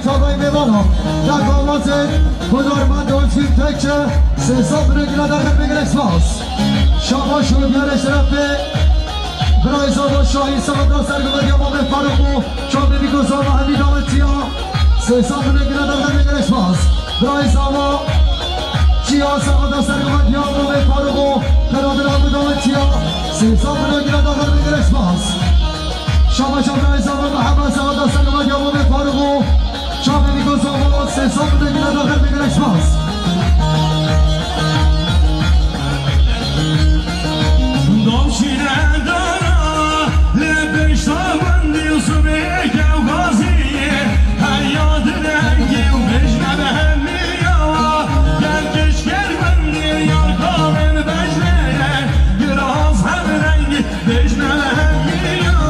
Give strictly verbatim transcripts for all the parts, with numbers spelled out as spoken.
Çavay mêvana, ya gavazê, hunermend Özgür Tekçe, sê sed bin gine derxer bigire spas. Şabaş û diyarê şerefê, birayê zava Şahî Samet ra serguvet ya Mamê Farûq û çavê bîko zava hemî dawetiya, sê sed bin gine derxer bigire spas. Birayê zava Çiya Samet ra serguvet ya Mamê Farûq û xeradira bi dawetiya, sê sed bin gine derxer bigire spas. Şabaş û birayê zava Mihemed Samet ra serguvet ya Mamê Farûq û Çavê bîko zava sê sed bin gine derxer bigire spas. Dom şîre dara, lê pêşta wendî û sibê kewgazî, heya direngî û bêjne be hemî yawa, gel kişker wendî yar kamên bejneye, giraz hemrengî. Bejne hemiya,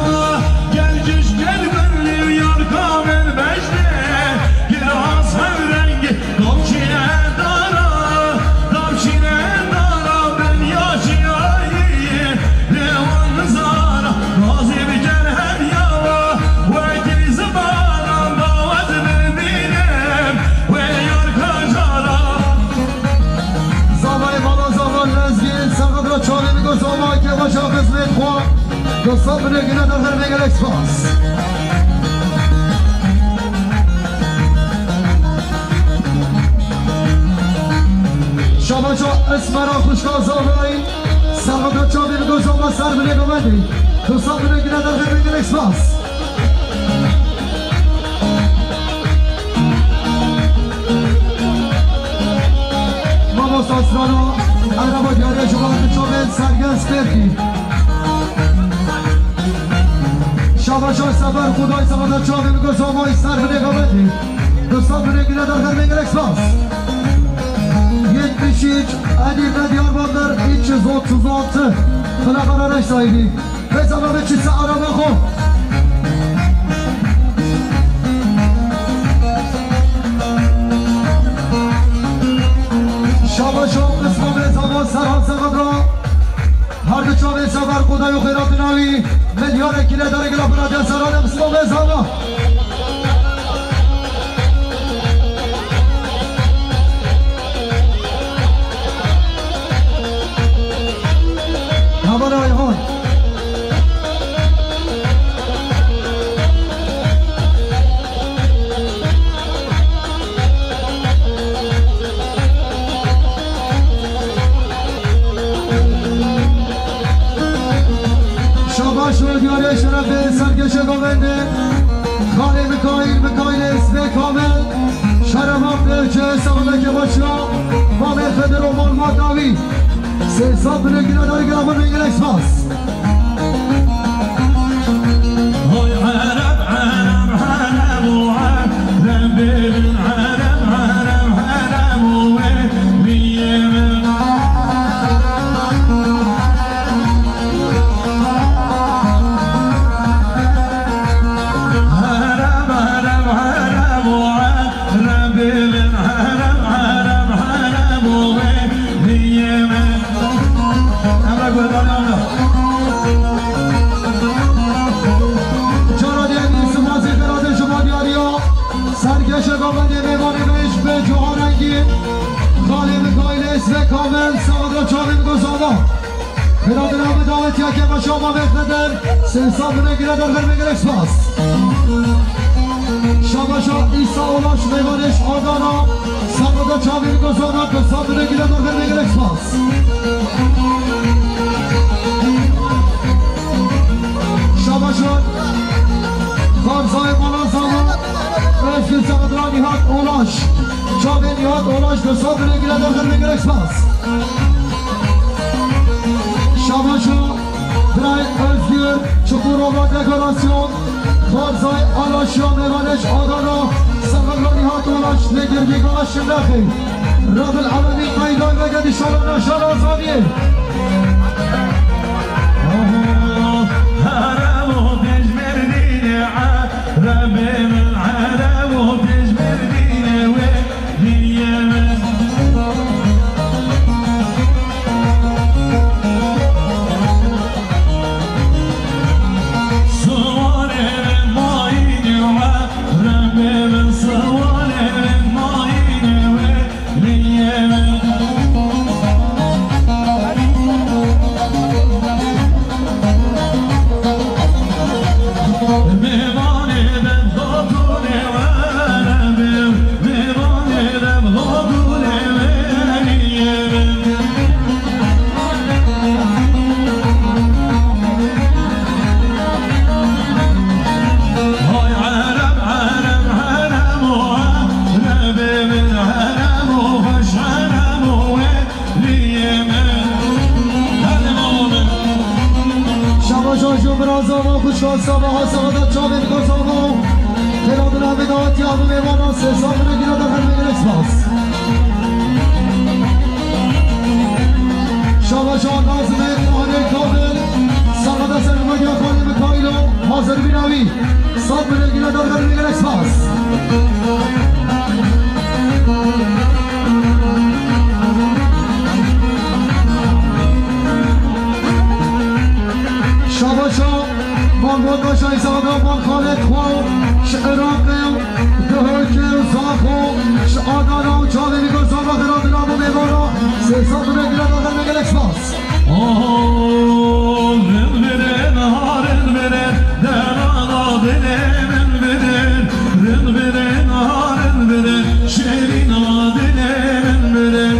gel kişker belli yar kamên bejne, giraz hemrengî, dom şîre dara, dom şîre dara, ben ya çiyayî, lê wan nizana, razî biker hemiya, wekî zibanan dawet bibînim, wê yar kajara. Zavayê mala zava Lezgî, Serhedra çavê bîko zava, kevaşa xizmêt xwe. Dostan binê gine derxer bê gelek spas. Şabaşa Esmera xwişka zavayî, Serhedra çavê bîko zava ser binê bimendî. Dostan binê gine derxer bê gelek spas. Mamosta Sirano, ereba diyarê ji Bahatê Çavên Sergen Spêrkî. Şabaşa Sefer Xuday Sefer Çavên Gozomay ser binê gavetî. Dostan binê gine derxer bê gelek spas. Yetmiş üç, Edirne Diyarbakır üç yüz otuz altı. Xila Karareş sahibi. Bezava ve çi se araba xo. Şabaş ol, qisma bezava, serhan seqedra. Her du çavê sefer, Xuda yo xêra dinawî. Milyarek kile derê gila bira de serhan, qisma bezava. Hevalê Ayhan. Şabaş û diyarê şerefê serkeşê govendê. Xalê Mikaîl, Mikaîl Esmê Kamil. Şerema Qirçê, Sexleke Başa, Mamê Xedir û Malmat Dawî. Sê sed binê gine darî gina xwe bê gelek spas. Hay Ereb, Ereb, Ereb û Ereb, Rebê min Ereb, Ereb, Ereb û wê biyê min. Ereb, Ereb, Ereb û Ereb. Rebê min Ereb, Ereb, Ereb û wê biyê min. Emre Guhdaryan da. Cara diyarî, sipasê xeratê ji bo diyariya. Serkeşe govendê mêvanê me ji bê cuha rengî. Xalê Mikaîl Esmê Kamil, Sexedra çavê min Gozava. Bira bira bi dawetiya kevaşa Mamê Xedir, sê sed binê gine derxer bê gelek spas. Şabaşa Îsa Olaş, mêvanê ji Adana, Sexedra çavê min Gozava, sê sed binê gine derxer bê gelek spas. Şabaşa Xarzayê Mala Zava, Özgür Sexedra Nihat Olaş, çavê Nihat Olaş, sê sed binê gine derxer bê gelek spas. Şabaşo, Birayê Özgür, Çukurova Dekorasyon, Xarzay Alaşya Mevaneş Adana, Sexelvanî Hat Olaş, Legirgî Gala Şimnaxê. Rabil Alemîn qayday veged inşallah naşar azadiyê. Erebo têj Mêrdînê, Erebê min, Erebo têj Mêrdînê wê. Zava xwişka Sava ha saxada çavên ku zava. Xêra dina min dawetiya min mêvana sê sal min gina da xelmê gelek spas. Şava şava Nazmê Anê Kabil. Saxada ser Medya Xalê Mikailo. Hazir bîna wî. Sal min gina da xelmê gelek spas. Şabaşa, Van Gotaşa, Îsa'da, Van Xaled Xo, ji Iraqê, Duhokê, Zaxo, ji Adana û çavê Nîko Zava Xira dina bo mêvana, sê sed û neh gire da xelmê gelek spas. Oh, rin birin, ha rin birin, derana dilê min birin. Rin birin, ha rin birin, şêrîna dilê min birin.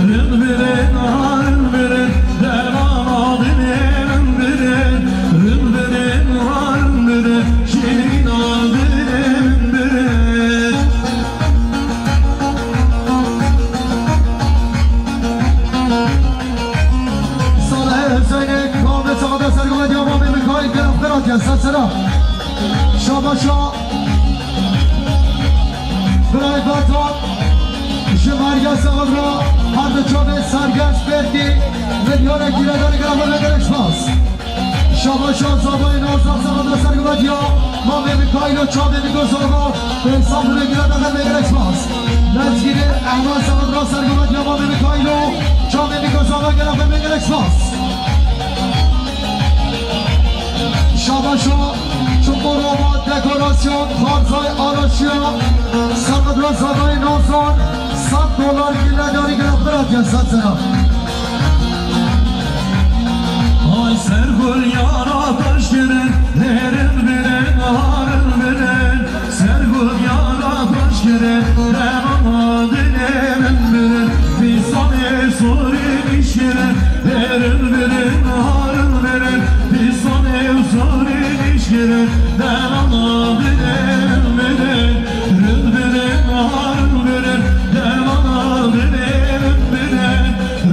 Rin birin, ha rin birin, derana dilê min birin. Rin birin, ha rin birin, şêrîna dilê min birin. Salihê Hüseyinê, Kamê Sağda Sergomê Diyama Mê Mikail Geref Kırat ya, sesera. Şabaşa. Birayê Bertan, ji Mergê Sağda, her di çavê Sergest Berkî, milyonekî re dergirama ve gerek spas. Şabaşa Zavayê Nazan Sağda Sergomê Diya, Mamê Mikailo çavê Nîko Zava, Pênc sed û neh gire da xelmê gelek spas. Lezgînê Ehmed Sağda Sergomê Diya, Mamê Mikailo çavê Nîko Zava, gere xelmê gelek spas. Şabaşa Çukurova Dekorasyon, Xarzay Araşiya, Sağda Zavayê Nazan, sed dolar gile darî gire xiratiye sed sera. Ay ser gul yara taş girin, derin birin, harin birin. Ser gul yara taş girin, devama dilê min birin. Fisanê sorî nişkirin, derin birin, harin birin. Fisanê sorî nişkirin, devama dilê min birin. Rin birin, harin birin, devama dilê min birin.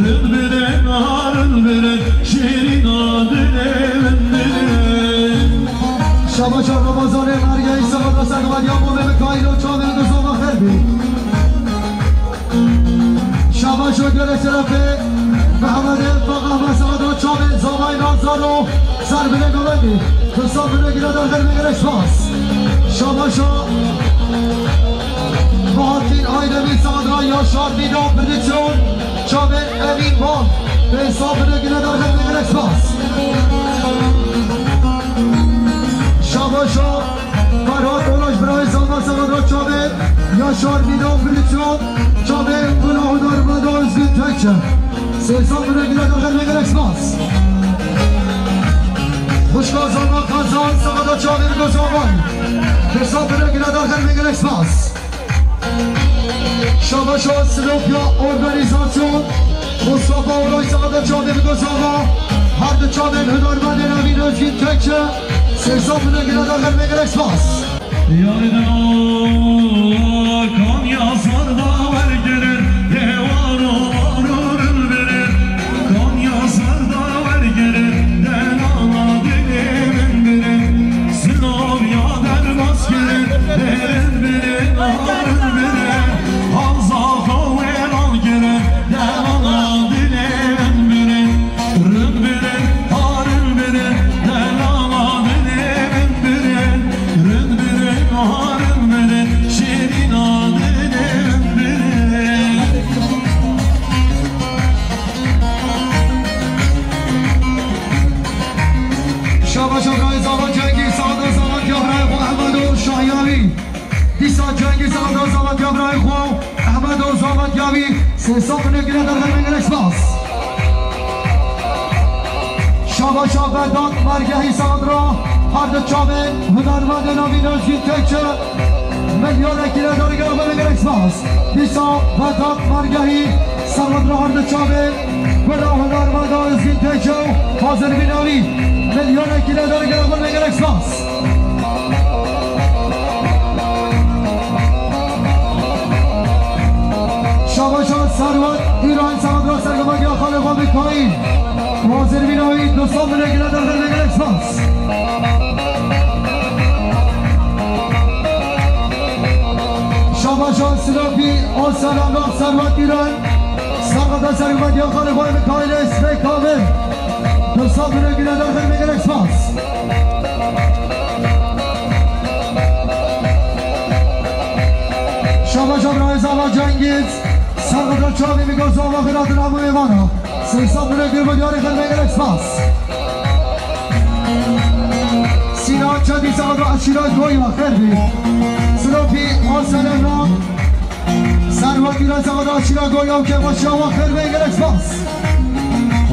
Rin birin, harin birin, şêrîna dilê min birin. Şabaşa Ramazanê Mergeyî, Sağda Sergomê Diya, Mamê Mikailo çavê Nîko Zava xêr bî. Şabaşa Gölê Şerefê Mehmedê Faqih Mesada çavê Zavayê Nazan û Serbinê Govendî. Kısa bine gire da xelmê gelek spas. Şabaşa Bahattin Aydemir Sağda, Yaşar Dida Prodüksiyon. Çavê Emîn Van, pênc sed bine gine da xelmê gelek spas. Şabaşa Ferhat Oraş birayê Zava Sağda çavê Yaşar Dida Prodüksiyon, çavê Gula Hunar Meda Özgün Tekçe. Sê sed bine gine da xelmê gelek spas. Xwişka Zava Kazan Sağda çavê Nîko Zava, pênc sed bine gine da xelmê gelek spas. Şabaşa Silopya Organizasyon, Mustafa Oray Sağda çavê Nîko Zava, her di çavên hunermendê Navîn Özgün Tekçe, sê sed bine gire da xelmê gelek spas. Yarda kan ya sarda wergirin, dewaro varurun birin. Konya sarda wergirin, delala dilê min birin. Silovya derbas kirin, derin birin, harin birin. Hanza xo wêran kirin, delala dilê min birin. Rin birin, harin birin, delala dilê min birin. Rin birin, harin birin, şêrîna dilê min birin. Şabaşa birayê Zava Cengîz, Sağda Zava Diya birayê xwe Ehmedo Şahyavî. Dîsa Cengîz, Sağda Zava Diya birayê xwe Ehmedo Zava Diyavî. Sê sed bine gire da xelmê gelek spas. Şabaşa Vedat Mergehî Sağda, her di çavên hunermendê Navîn Özgün Tekçe. Milyonekî re darî gere xelmê gelek spas. Dîsa Vedat Mergehî, Sağda her di çavên gula hunermenda Özgün Tekçe û Fazil Bînavî. Milyonekî re darî gere xelmê gelek spas. Şabaşa Serwet Îran, Sağda Sergomê Diya xalê xwe Mîkaîl. Hazir bîna wî, dostan, binêrîna derxin, gelek spas. Şabaşa Silopî, Aslan Anak, Servet Dîran, Serveta Servetiya Xalê xwe Mikaîl Esmê Kamil. Dostan, binêrîna derxin, gelek spas. Şabaşa Birayê Zava Cengiz, Serveta Çavî, Mîko Zava, xiratin hemû mêvana. Sê sed binêrîna derxin, gelek spas. Sînan Çetî, Serveta Eşîra Goya, xêr bî. Silopî, Aslan Anak, Servet Dîran, Serveta Eşîra Goya û Kemal Şawa, xêr bî, gelek spas.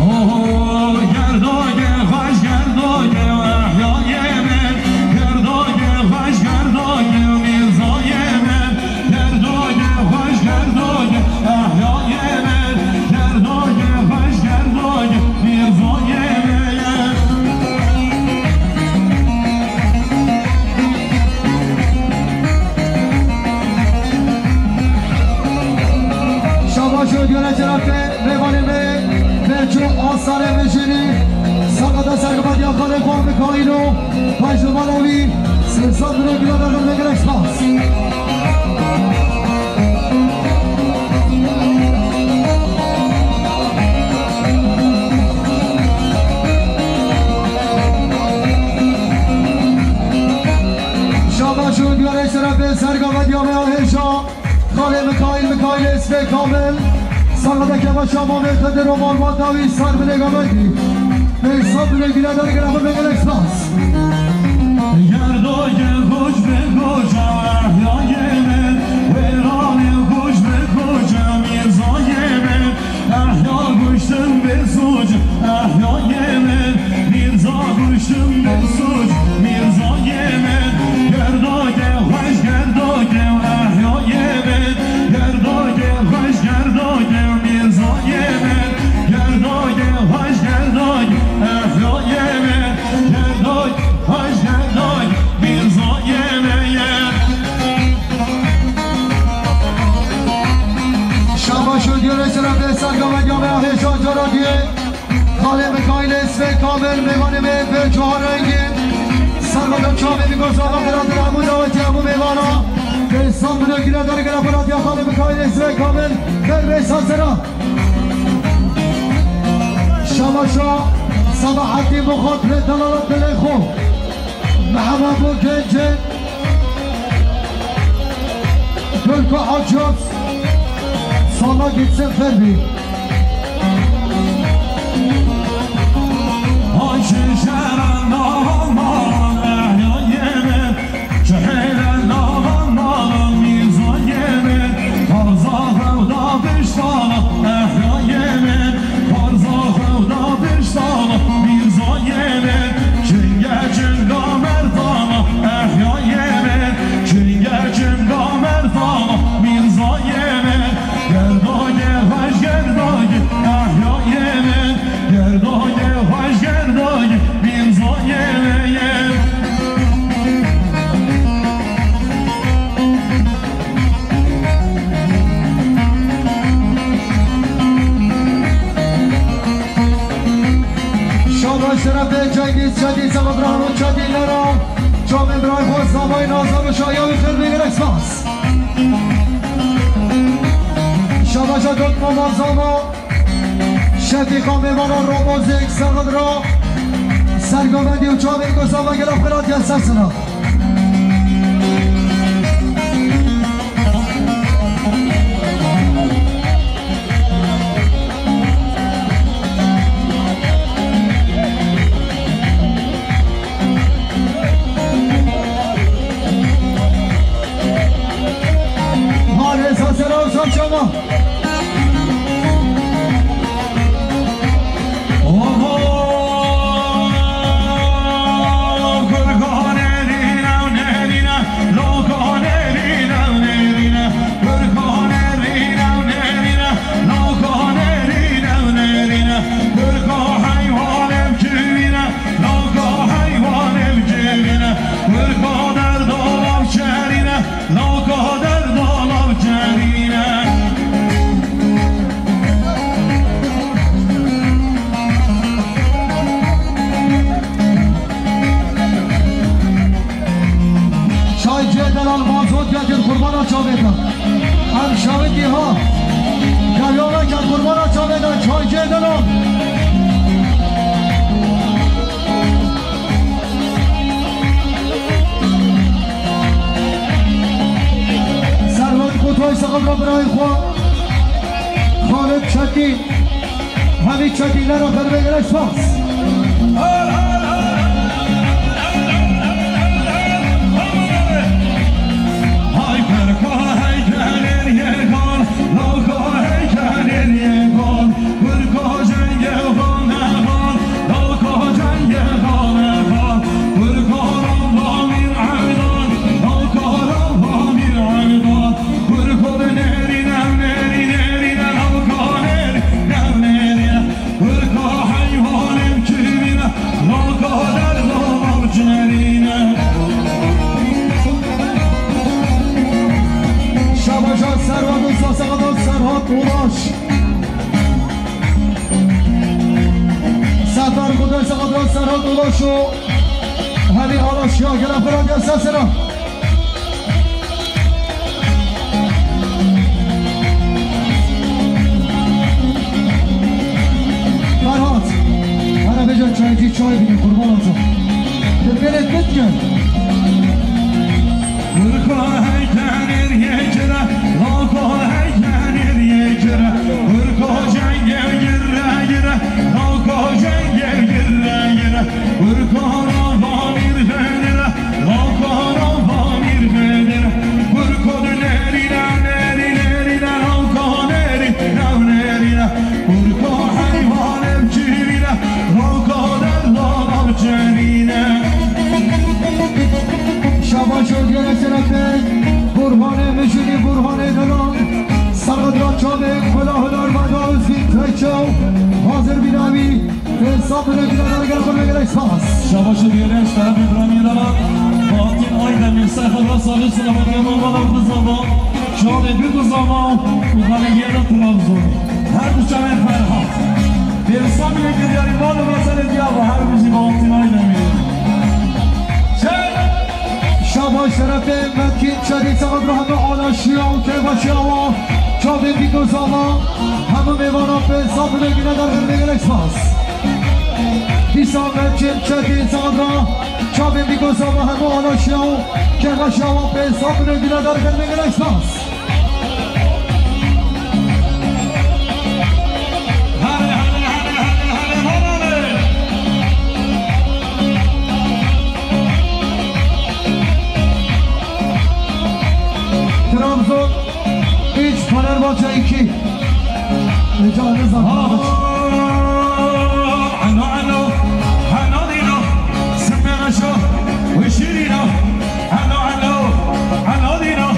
Oh, gerdogê xweş, gerdogê ehyayê min, gerdogê xweş, gerdogê mîrzayê min, gerdogê xweş, gerdogê ehyayê min, gerdogê xweş, gerdogê mîrzayê min. Şabaş û diyare şerefê mêvanê me, Berço Aslanê Mijinî, Serveta Servetiya Xalê xwe Mikaîl û pejmana wî, sê sed binêrîna derxin, gelek spas. Şabaş û diyare şerefê Servetiya me ya hêja. Xalê Mikaîl, Mikaîl Esmê Kamil, Serveta Kemal Şawa, Xedir û malbata wî, ser binêrîna wî. Pênc sed binêrîna derxin, gelek spas. Gerdogê xweş bi koça ehyayê min, wêranê xweş bi koça mîrzayê min. Ehya goştim bê soc, ehyayê min, mîrza goştim bê soc, mîrzayê min. Gerdogê xweş, gerdogê ehyayê min, gerdogê xweş, gerdogê mîrzayê min. Gerdogê xweş, gerdogê ehyayê min, gerdogê xweş, gerdogê mîrzayê min. Şabaş û diyare şerefê Servetiya me ya hêja cara diyê. Xalê Mikaîl Esmê Kamil, mêvanê me pê çar rengîn. Serveta Çavê Mîko Zava, xiratin hemû dawetî, hemû mêvana. Pênc sed binêrîna derxin, xiratiya Xalê Mikaîl Esmê Kamil, xêr bê sazera. Şabaşa Sabahattin Muxatrê, delalet dilê xwe. Mihemed Bû Gencê, Gulko Acos, Sala Gitsin Ferbi. Haşî şeran davan davan ehyayê min, şehêre davan davan mîrzayê min, Xarza xew da piştana ehyayê min, Xarza xew da piştana mîrzayê min, çinge çinga merdana ehyayê min, çinge çinga merdana mîrzayê min. Gerdogê xweş, gerdogê ehyayê min, gerdogê xweş, gerdogê mîrzayê min. Şabaş şerefê Cengiz Çetî, Seba Birano Çetî Lera, çavên birayê xwe Zavayê Nazar û Şahiya wî, xêr bê, gelek spas. Şabaşa Dotma Mazama, Şefîqa mêvana Romozek Servit ra, sergovendî û çavên ku Zava gelek xwe radiya ser sina. Maalesef selam saçama. Çaycê delal. Servet Kutay, saxibra birayê xwe Xalid Çetîn. Hemî Çetînlera xwe re gelek spas. Şabaşa Serhat Usta, Serhat Ulaş. Sefer Kudu, Serhat Ulaş, Serhat Ulaş o. Hadi Ulaş ya, gel Afra, gel sesine. Ferhat, hele bêje çaycî çay bîne, qurban olsun. Dibêne bitkin. Kurko hey kenir yekire, loko hey kenir yekire. Kurko cenge gire gire, loko cenge gire gire. Kurko no vanir fenire. Şabaş û gere şerefê Burhanê Mijinî, Burhanê Delal, Serhedra Çavê, Kula Hunar Mada Özgün Tekçaw, hazır bir abi. Pênc sed milyon gire dar gel xwe, gelek spas. Şabaş û gere şerefê Burhanê Delal, Bahattin Aydemir, Serhedra Çavê, Selamet Yaman, Bala Kuzama, Çavê Bî Kuzama û Xalî Gêra Trabzon. Her du çavên Ferhat. Pênc sed milyon gire, yarî mal û meselê diya ve her bijî Bahattin Aydemir. Çek! Şabaş şerefê Metin Çelî, Serhedra hemû Alaşiya û Kêvaşiya wa, Çavê Bî Kuzama, hemû mêvana pênc sed milyon gire dar gel, gelek spas. Dîsa Metin Çetîn, Serhedra Çavê Bî Kuzama, hemû Alaşiya û Kêvaşiya wa, pênc sed milyon gire dar gel, gelek spas. Trabzon üç, Fenerbahçe iki. Rica ederiz arkadaşlar. Alo, alo, alo, dino, siperaşo, uşirino. Alo, alo, alo, dino,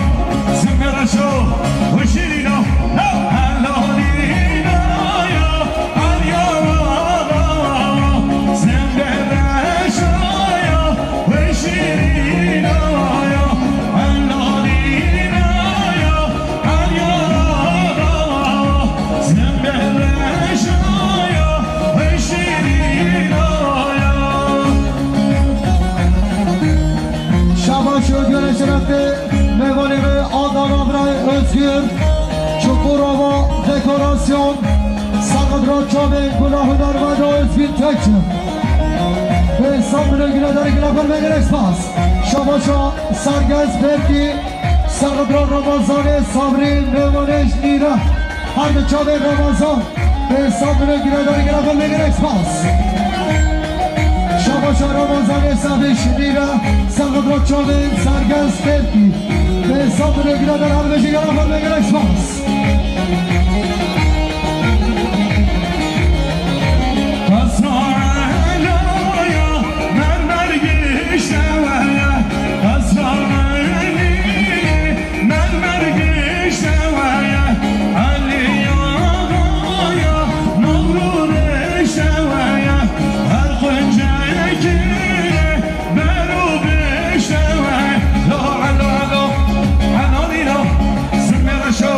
siperaşo, uşirino. Alo, dino, yo, alo, siperaşo, yo, uşirino, yo, alo, dino, yo. Şabaş û gere şerefê mêvanê me Adana Bray Özgür, Çukurova Dekorasyon, Serhedra Çavê, Kula Hunar Mada Özgün Tekçi. Pênc sed milyon gire dar gel, gelek spas. Şabaşa Sergez Berkî, Serhedra Ramazanê Sabrî, mêvanê ji nîre. Her du çavê Ramazan, pênc sed milyon gire dar gel, gelek spas. Şabaşa Ramazanê Sabrî ji nîre, Serhedra Çavê Sergez Berkî. Pênc sed milyon gire dar, her bijî, gelek spas. Qesra Elaya mermer gişte weye, Qesra Elî mermer gişte weye, Elî Agaya navru rişte weye, her quncekî Beru biştewe, lo, lo, lo, anadino, zimmereşo,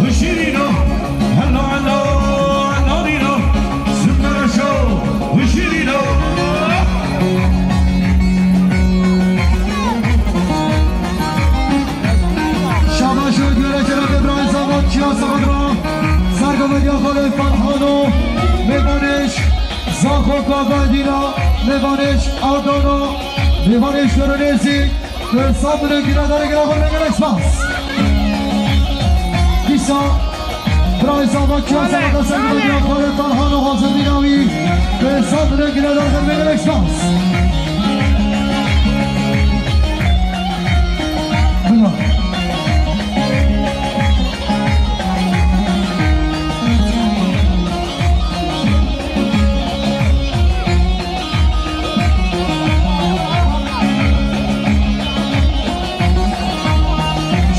huşirino, lo, lo, anadino, zimmereşo, huşirino. Şabaş û gere şerefê Îbrahîm Sabat, Çiya Sabat ra, Sergo Medya Xalê Ferhano. Kavendîna, mêvanêş Ardano, mêvanêş Yoronêzî, Sandro Günadar'ı gelen bir gelek spas. Kisa, Price Avakiya, Sabata Sergio Diakore, Talhano Hazır Dinavi, Sandro Günadar'ı bir gelek spas. Buyurun.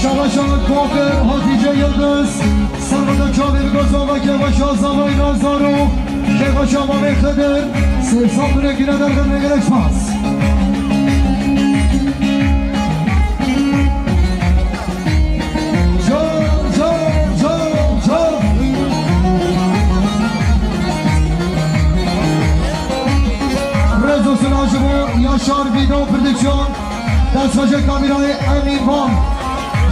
Şabaşa Kuaför Hatice Yıldız, Sarıda Çavir Gozova, Kevaşa Zavay Nazaro, Kevaşa Mame Kıdır, Sesafire Günadar'dan ve gerek spas. Can, can, can, can. Rezo Sılajı bu Yaşar Video Prodüksiyon. Destbaşı kamerayı Emin Van.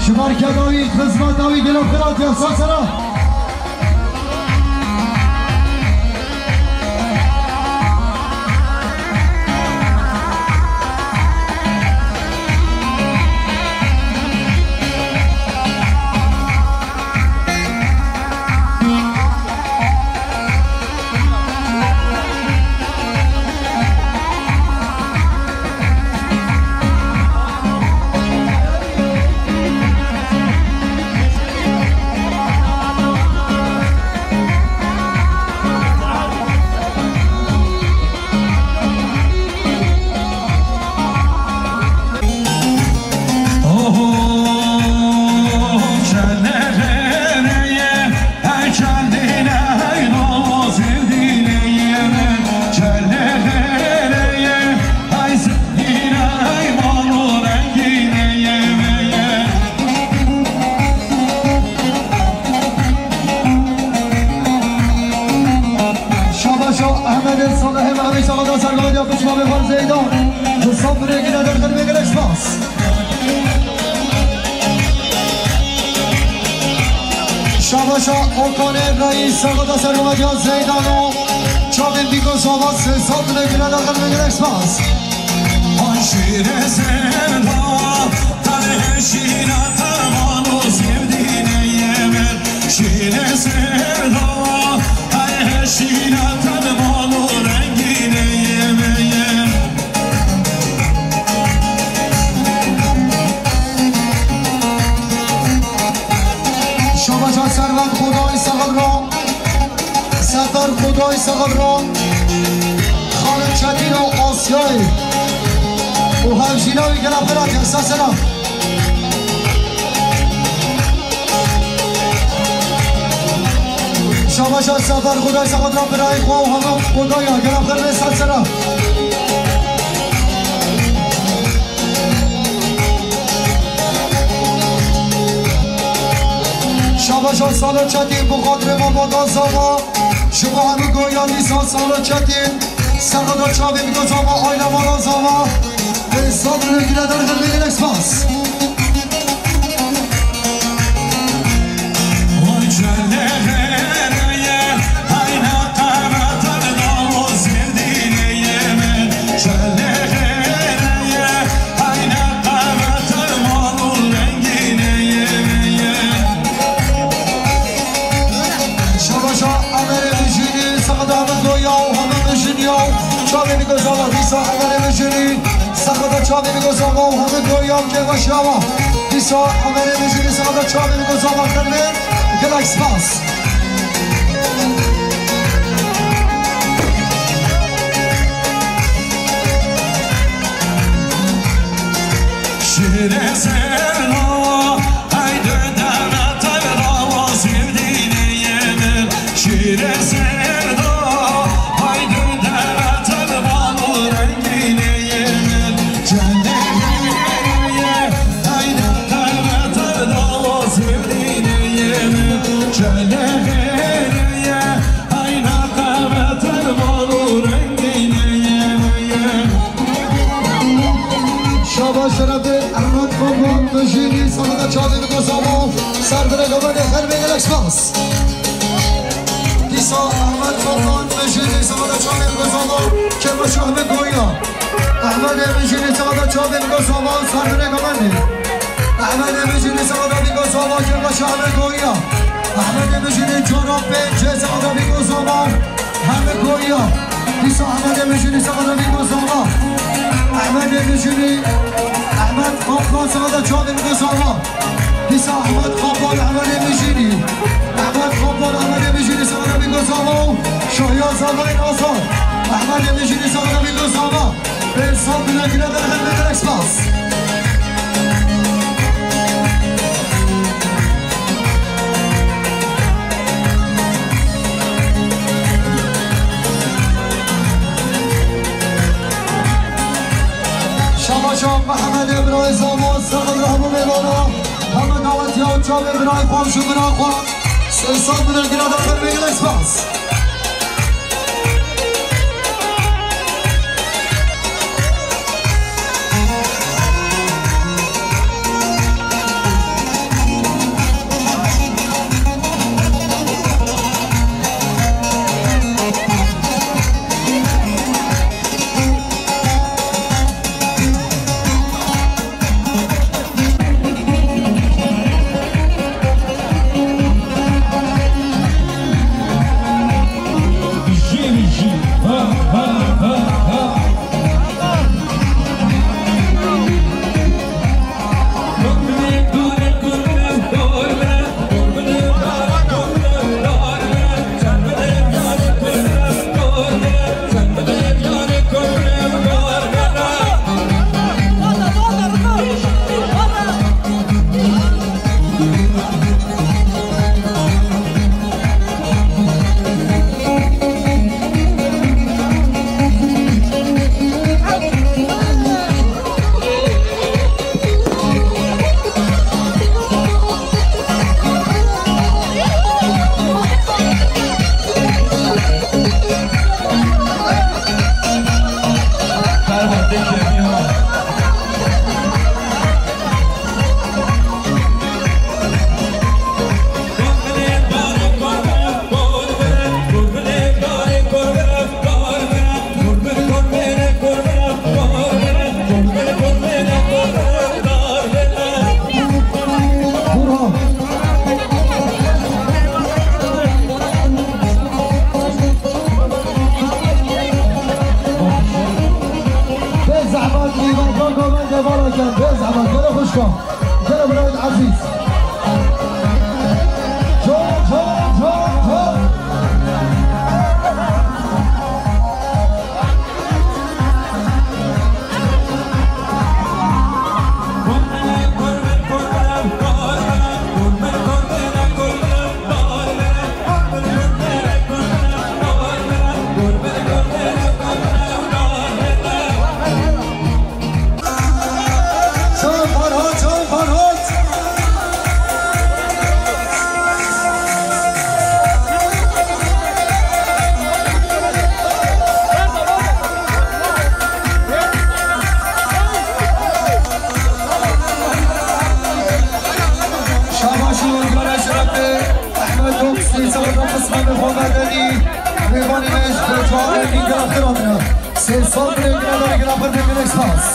Şımarkeda wî, xizmeta wî gelek xira diya sasera. Şabaşo Ehmedê Salihê Mehmî Şaxada Sergodiya Pismamê Xal Zeydan. Misafirê gine derxin ve gelek spas. Şabaşa Okanê Reîs Şaxada Sergodiya Zeydan o. Çavên Bîko Sova Sesafirê gine derxin ve gelek spas. Ay şîrê zerda, tarê şîna terman û sevdîneyê min. Şîrê zerda, ay şîna terman û rengîneyê min. Şabaşa Servet Xudayî Sexil ra. Sefer Xudayî Sexil ra. Xalid Çetîn û Asyayê. Û hevjîna wî gela xwe ra kir. Ser selam. Şabaşa Sefer Xudayî Sexil ra birayê xwe û hemû Xudaya gela xwe ra ser selam. Şabaşa Salo Çetîn, bi xatirê me bada zava. Ji bo hemû goya dîsa Salo Çetîn. Serxada çavê biko zava, ayna mala zava. Ê sabir gire derdir bê gelek spas. Şabaşa Emerê Mijînî, Sexda Hemid Goya û Hemid Mijînî ya. Çavê biko zava dîsa Emerê Mijînî, Sexda çavê biko zava û Hemid Goya û Kevaşawa. Dîsa Emerê Mijînî, Sexda çavê biko zava xelmê. Gelek spas. Şîrê zerda, haydi deme tevra û sevdîneyê min. Şîrê zerda, haydi deme tevra û rengîneyê min. Çendê haydi deme tevra û sevdîneyê min. Çendê Şaba şerefê Ehmed Komran Mijînî, Sexda çavê biko zava. Ser bire gavane xelmê gelek spas. Dîsa Ehmed Komran Mijînî, Sexda çavê biko zava. Şahmet Goya. Ahmet Emin Jini sağda çabin Gosova, Sarmine Gamani. Ahmet Emin Jini sağda bir Gosova, Şahmet Goya. Ahmet Emin Jini Çorap Pençe sağda bir Gosova. Ahmet Goya. Dîsa Ahmet Emin Jini sağda bir Gosova. Ahmet Emin Jini. Ahmet Kaplan sağda çabin Gosova. Dîsa Ehmed Xapar, Ehmedê Mijînî. Ehmed Xapar, Ehmedê Mijînî, Sewra Bîngo Savo. Şahya Zavayên Azad. Ehmedê Mijînî, Sewra Bîngo Savo. Pênc sed bine gire derxin, gelek spas. Şabaşa Mehemedê birayê Zamo, serxil rahbû mêvana. Heme dawetiya û çavê birayê xwe û ji bira xwe. Sê sed bine gire derxin, gelek spas. Bê zehmet, Îvan Koko, me devala ken, bê zehmet, gelê xwişka, gelê birayê ezîz. Can, can, can, can. Çaw Ferhat, çaw Ferhat. Şabaş olun, Kara Şerefli. Ehmed Koks, Seyit Sağda Kısmet ve Homer Deni. Meyvanı Meclis ve Çağrı Engin Yaratır adına. Sê sal bine gire, gire, gire, gire, spas.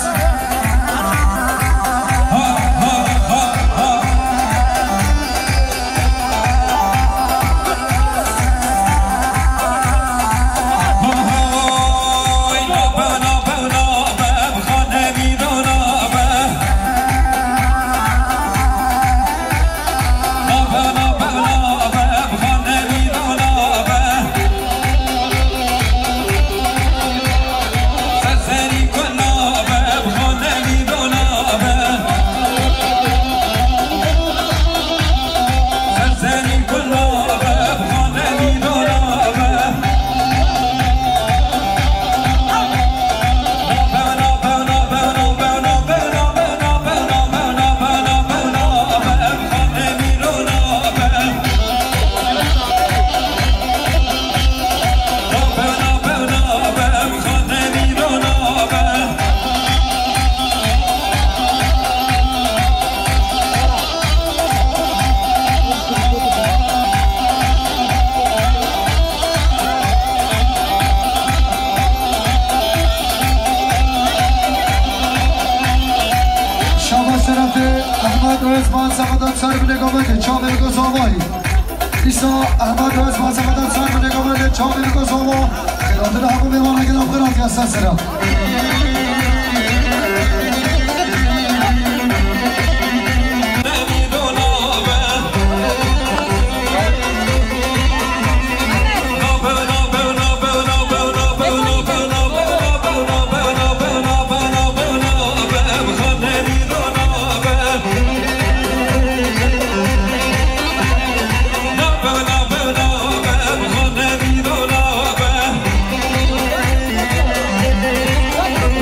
Seqetan ser binê gavekê, çavê biko zavayî. Îsa Ehmed Öz, seqetan ser binê gavekê, çavê biko zava. Xêratina hemû mêvanan gelo xêratiya ser sera.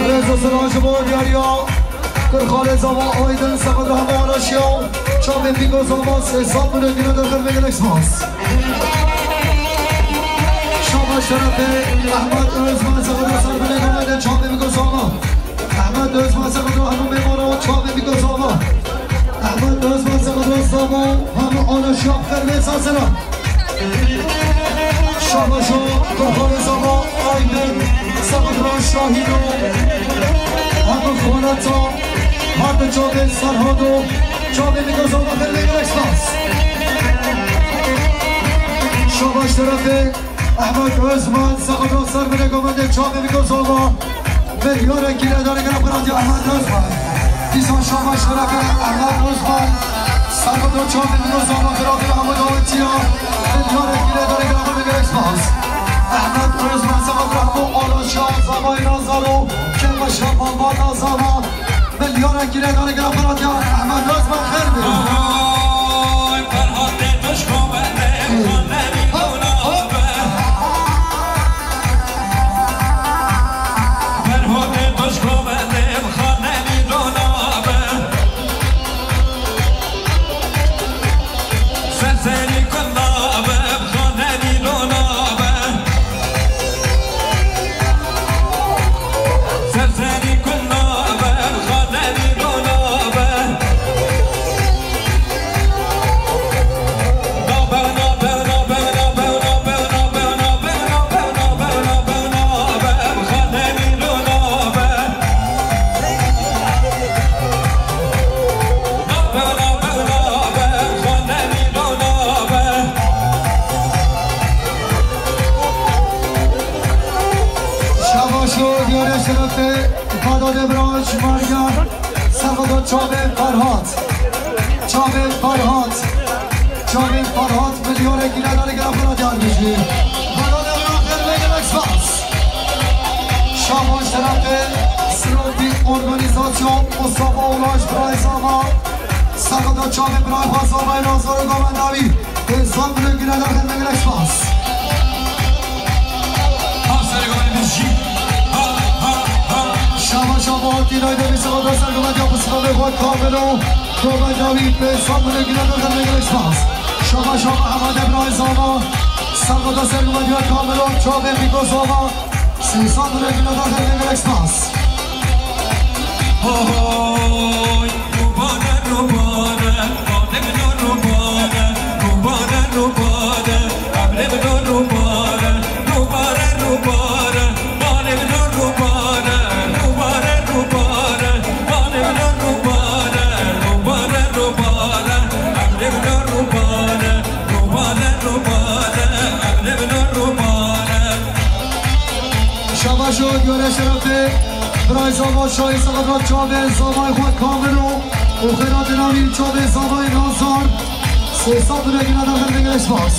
Rêz û silav ji bo diyariya Kurxalê Zava Aydin, seqet rahma araşiya, çavê Fîko Zava, sê sed milyon dînar derxin, gelek spas. Şaba şerefê Ehmed Özmen, seqet ser binê gavekê, çavê Fîko Zava. Ehmed Özmen, seqet hemû mêvana, çavê Fîko Zava. Ehmed Özmen, seqet zava, hemû araşiya xêr vê sasera. Şabaşo, Kurxalê Zava Aydin, Seqedra Şahîno, hemû xoneta, hemû çavê Serhado, çavê Nîko Zava xêr vê gelek spas. Şabaş şerefê Ehmed Özmen, Seqedra ser binê gavekê, çavê Nîko Zava. Milyorekî lê dane gelo xêratiya Ehmed Özmen. Dîsa şaba şerefê Ehmed Özmen. Seqedra çavê Nîko Zava, xêratiya hemû dawetiya. Milyorekî lê dane gelo xêr vê gelek spas. Ehmed Özmen, seqedra hemû araşiya zavayê Nazaro, kêmaşiya malbata Zava. Milyorekî lê dane gelo xêratiya Ehmed Özmen xêr bê. Oy, Ferhatê Toşko bende, xanderî dona be. Ferhatê Toşko bende, xanderî dona be. Serserî kunda be, xanderî dona be. Serserî kunda be, xanderî dona be. Şabaşo diyarê şerefê Badadê Branş Marya. Servada çavê Ferhat. Çavê Ferhat. Çavê Ferhat milyorekî lê dane gelo xêratiya Diyarbekirê. Badadê Branş xêr vê gelek spas. Şabaş şerefê Sirotî Organîzasyon Mustafa Ulaş Brayzama. Servada çavê Bray Xwazamay Nazaro Gomendawî. Hêzan milyon gîne derxin, gelek spas. Ha serê gavê min jî. Ha, ha, ha. Şaba şaba hatî nayde bir sırada sergimediya bu sırada xwe kamilo. Gomendawî hêzan milyon gîne derxin, gelek spas. Şaba şaba Ehmed Ebrahîm Zava. Sergada sergimediya kamilo. Çavê Fîko Zava. Hêzan milyon gîne derxin, gelek spas. Ohoy. Rûbare, rûbare, malê min o rûbare, rûbare, rûbare, ebrê min o rûbare, rûbare, rûbare, malê min o rûbare, rûbare, rûbare, malê min o rûbare, rûbare, rûbare, ebrê min o rûbare, rûbare, rûbare, ebrê min o rûbare. Şabaş û diyarê şerefê Biray Zava Şahî Seqedra çavê zavayê xwe kamil û û xêra dinavî çavê zavayê Nazar. Sê sed û nehîna derxin, gelek spas.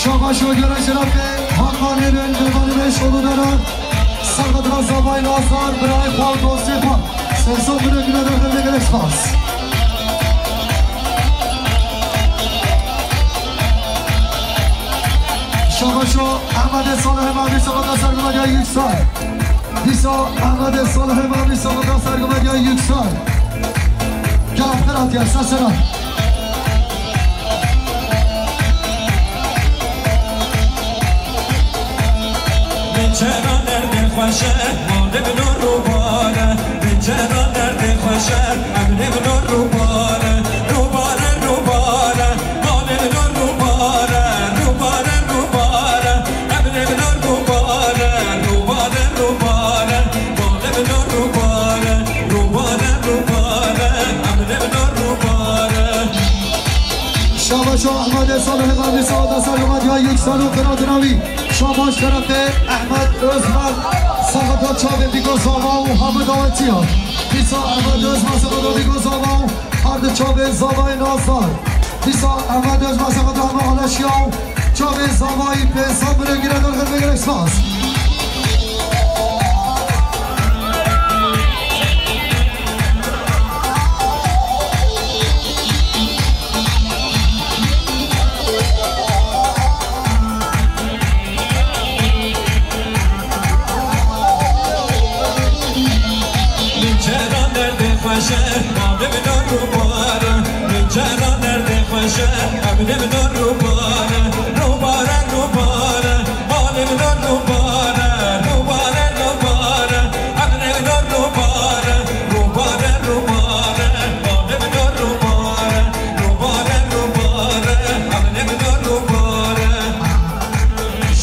Şabaş û diyarê şerefê Hakanê Rên, Gurbanê Rên, Şolûdere. Seqedra zavayê Nazar, birayê xwe û dostê xwe. Sê sed û nehîna derxin, gelek spas. Şabaşo Ehmedê Salihê Mevî, seqeda sergimediya Yüksel. Dîsa Ehmedê Salihê Mevî, seqeda sergimediya Yüksel. Gel, xêratiya, ser sera. Min çera derdê xweş e, malê min o rûbare. Min çera derdê xweş e, ebrê min o rûbare. Rûbare, rûbare, malê min o rûbare. Rûbare, rûbare, ebrê min o rûbare. Rûbare, rûbare, malê min o rûbare. Rûbare, rûbare, ebrê min o rûbare. Yüksel û Qira Dinawî, şabaş şerefê Ehmed Özmen, saxeta çavê Bîgo Zava û hemû dawetiya. Dîsa Ehmed Özmen, saxeta Bîgo Zava û her di çavê Zavayê Nazar. Dîsa Ehmed Özmen, saxeta hemû Aleşiya û çavê Zavayî pê sabirê girêdar xelbê gelek spas.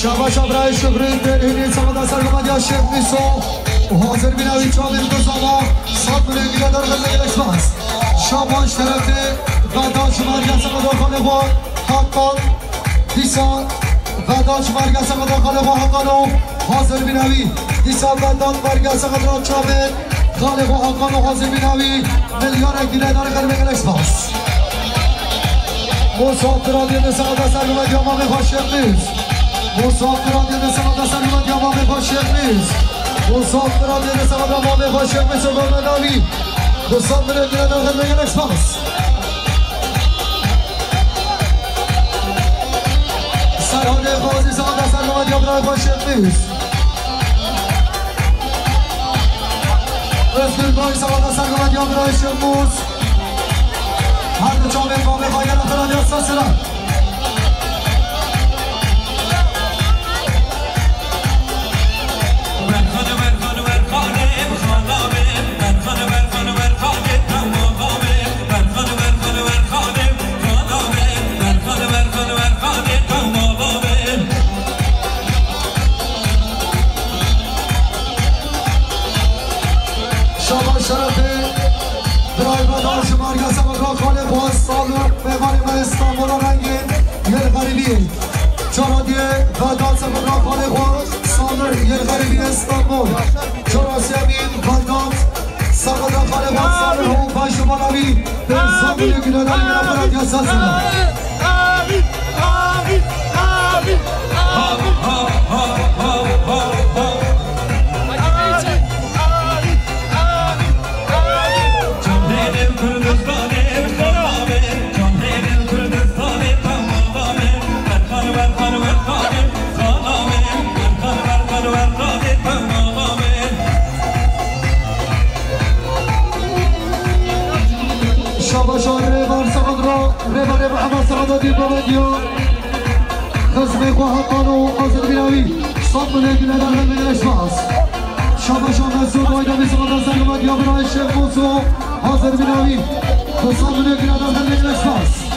Şabaş Abrayê Şukrî, derhînî saxeta sergometiya Şêx Mîso û hazir bîna wî çavên Gozala, sed milyon girêdar xelbê gelek spas. Şabaş şerefê Vedat Şumerya saxeta xalê xwe Hakan. Dîsa Vedat Şumerya saxeta xalê xwe Hakan û hazir bîna wî. Dîsa Vedat Şumerya saxeta çavê xalê xwe Hakan û hazir bîna wî. Milyarek girêdar xelbê gelek spas. Musafira dê saxeta sergometiya mamê xwe Şêx Mîs. Musafira dê saxeta sergometiya mamê xwe Şêx Mîs. Musafira dê saxeta mamê xwe Şêx Mîs û Gomenavî. Musafira dê saxeta gelek spas. Serhanê Xwazî saxeta sergometiya birayê xwe Şêx Mîs. Özgür Bey saxeta sergometiya birayê Şêx Mîs. Her du çavên bavê xwe gelek xira diya ser sira. Şabaş şerefê birayê me da ji Merkez Emegra Xalê Xwaz, Salih, mêvanê me Îstanbul'a rengên yê xerîbiyê. Cara diyê Vedat Emegra Xalê Xwaz, Salih, yê xerîbiyê Îstanbul. Cara sêyemîn Vedat Emegra Xalê Xwaz, Salih û Paştî Balavi, Pêrsa Gulê Günedan, Günedan Berat Yasasına. Şabaş rêber saxet ra, rêber rêber hema saxeta dî bavediyo. Xizmê xwe Hakan û Azir Bînawî. Sed milyon günedan ve milyon spas. Şabaş Ahmet Zor, Aydemî saxeta sergometiya birayê Şêx Muso, Azir Bînawî. Sed milyon günedan ve milyon spas.